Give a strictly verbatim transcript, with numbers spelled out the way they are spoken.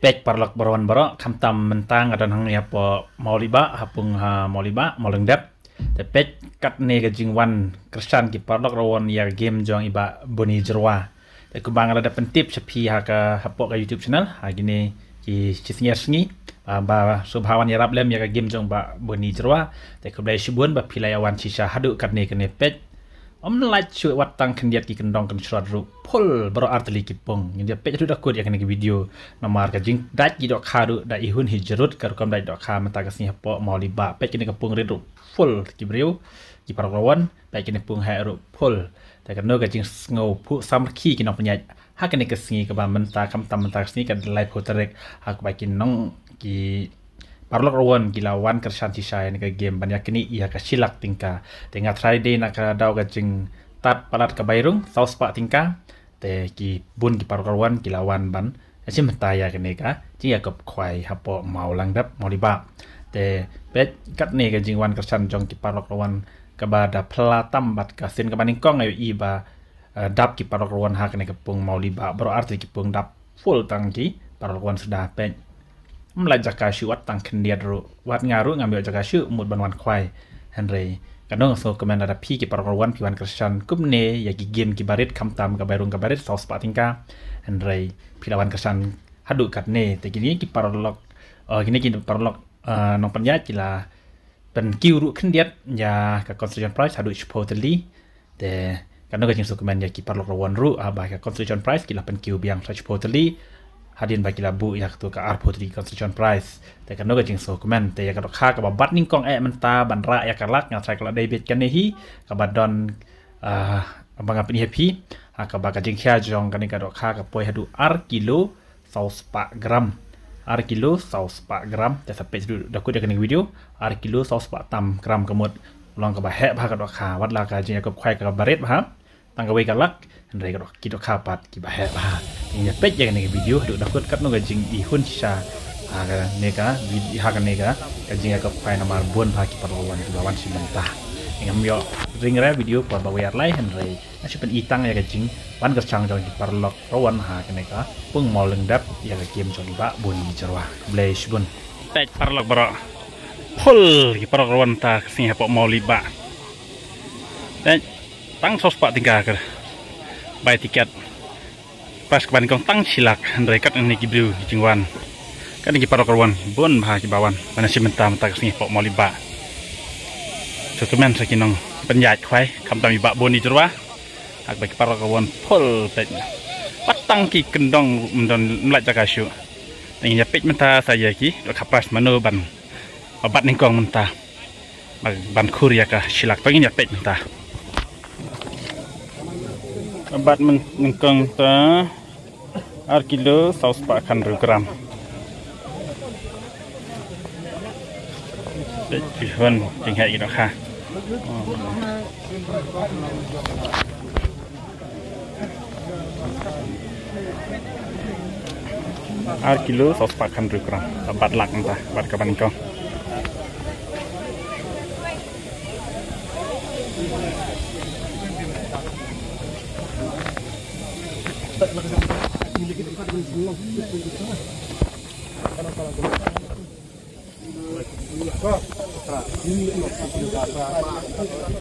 Peit paralok ba wan baroh, khamtam mynta nga don hangne hapoh Mawlibah, ha pung ha Mawlibah, Mawlyngdep. Te peit katne ka jingwan kyrshan ki paralok ba wan ïa ka game jong i Bah Bony Jyrwa. Te kumba nga la da pyntip sha phi ha ka, hapoh ka YouTube channel, ha kine ki shi sngi ar sngi, ba, ba sngewbha wan ïarap lem ïa ka game jong Bah Bony Jyrwa. Te khublei shibun ba phi la ïa wan shisha haduh katne kane peit. Ym lait shuh wat tang khyndiat ki kyndong kynshrot ruh, phul baroh artylli ki pung. Ngin ïa peit haduh da kut ïa kane ka video. Namar ka jingdait ki dohkha ruh da i hun hi jrut, ka rukom dait dohkha mynta ka sngi hapoh Mawlibah. Peit kane ka pung rit ruh phul ki briew, ki paralok ba wan. Peit kane pung heh ruh phul. Te kano ka jingsngewphuh samrkhie ki nongpynïaid ha kane ka sngi kaba mynta, khamtam mynta ka sngi ka laiphew tarik, ha kaba ki nong, ki paralok ba wan ki la wan kyrshan shisha ïa kane ka game ban ïa knieh ïa ka shi lak tyngka. Te nga tharai dei na ka daw ka jingtad palat ka bai rung, saw spah tyngka. Te ki bun ki paralok ba wan ki la wan ban ïa shim bynta ïa kane ka jingïakob khwai hapoh Mawlyngdep, Mawlibah. Te peit katne ka jingwan kyrshan jong ki paralok ba wan kaba da phylla tam bad ka sien kaba nyngkong, nga ïohi ba eh, dap ki paralok ba wan ha kane ka pung Mawlibah, baroh artylli ki pung dap phul tang ki paralok ba wan suda. Peit. Ym lait jaka shuh wat tang khyndiat ruh. Wat nga ruh ngam ïoh jaka shuh mut ban wan khwai. Hynrei kano nga sngewkmen lada phi ki paralok ba wan phi wan kyrshan kumne ïa ki game kiba rit, khamtam ka bai rung kaba rit, saw spah tyngka. Hynrei phi la wan kyrshan haduh katne. Te kine ki paralok, eh, kine ki paralok, eh, nongpynïaid ki la pynkiew ruh khyndiat ïa ka consolation prize haduh shiphew tylli. Te kano ka jingsngewkmen ïa ki paralok ba wan ruh, ah, ba ka consolation prize ki la pynkiew biang sa shiphew tylli, hadien ba ki la buh ïa katu ka arphew tylli consolation prize. Te kano ka jingsngewkmen. Te ïa ka dohkha kaba bat nyngkong eh mynta ban rah ïa ka lak, nga tharai ka la dei beit kane hi kaba don, ah, ba nga pyni ha phi, ah, kaba ka jingkhia jong kane ka dohkha ka poi haduh ar kilo saw spah gram. Ar kilo saw spah gram. Te sa peit haduh da kut ïa kane ka video. Ar kilo saw spah tam gram ka mut. Long kaba heh bha ka dohkha. Wat la ka jingïakob khwai kaba rit bha, tang kawei ka lak, hynrei ka doh-, ki dohkha pat kiba heh bha. Ngin ïa peit ïa kane ka video haduh da kut katno ka jingihun shisha ha kane ka vid-, ha kane ka, ka jingïakob khwai namar bun bha ki paralok ba wan kiba wan shim bynta. Ngam ïoh ring re video por ba wei ar lai, hynrei nga shu pyni tang ïa ka jingwan kyrshan jong ki paralok ba wan ha kane ka pung Mawlyngdep ïa ka game jong i Bah Bony Jyrwa. Khublei shibun. Peit paralok baroh. Phul ki paralok ba wan mynta ka sngi hapoh Mawlibah. Peit, tang saw spah tyngka ka bai tiket. Prize kaba nyngkong tang shi lak, hynrei katne ki briew ki jingwan. Katne ki paralok ba wan bun bha kiba wan ban ïa shim bynta mynta ka sngi hapoh Mawlibah. Sngewkmen sa ki nongpynïaid khwai, khamtam i Bah Bony Jyrwa. Ha kaba ki paralok ba wan phul peit. Wat tang ki kyndong ym don, ym lait jaka shuh. Te ngin ïa peit mynta sa ïa ki dohkha prize mano ban, ba bat nyngkong mynta. Ba, ban khur ïa ka shi lak, to ngin ïa peit mynta. Ba bat myn-, nyngkong mynta ar kilo saw spah khathynriew gram. Peit ki hun jingkhia ki dohkha. Ar kilo saw spah khathynriew gram. Ka bat lak mynta, bat kaba nyngkong.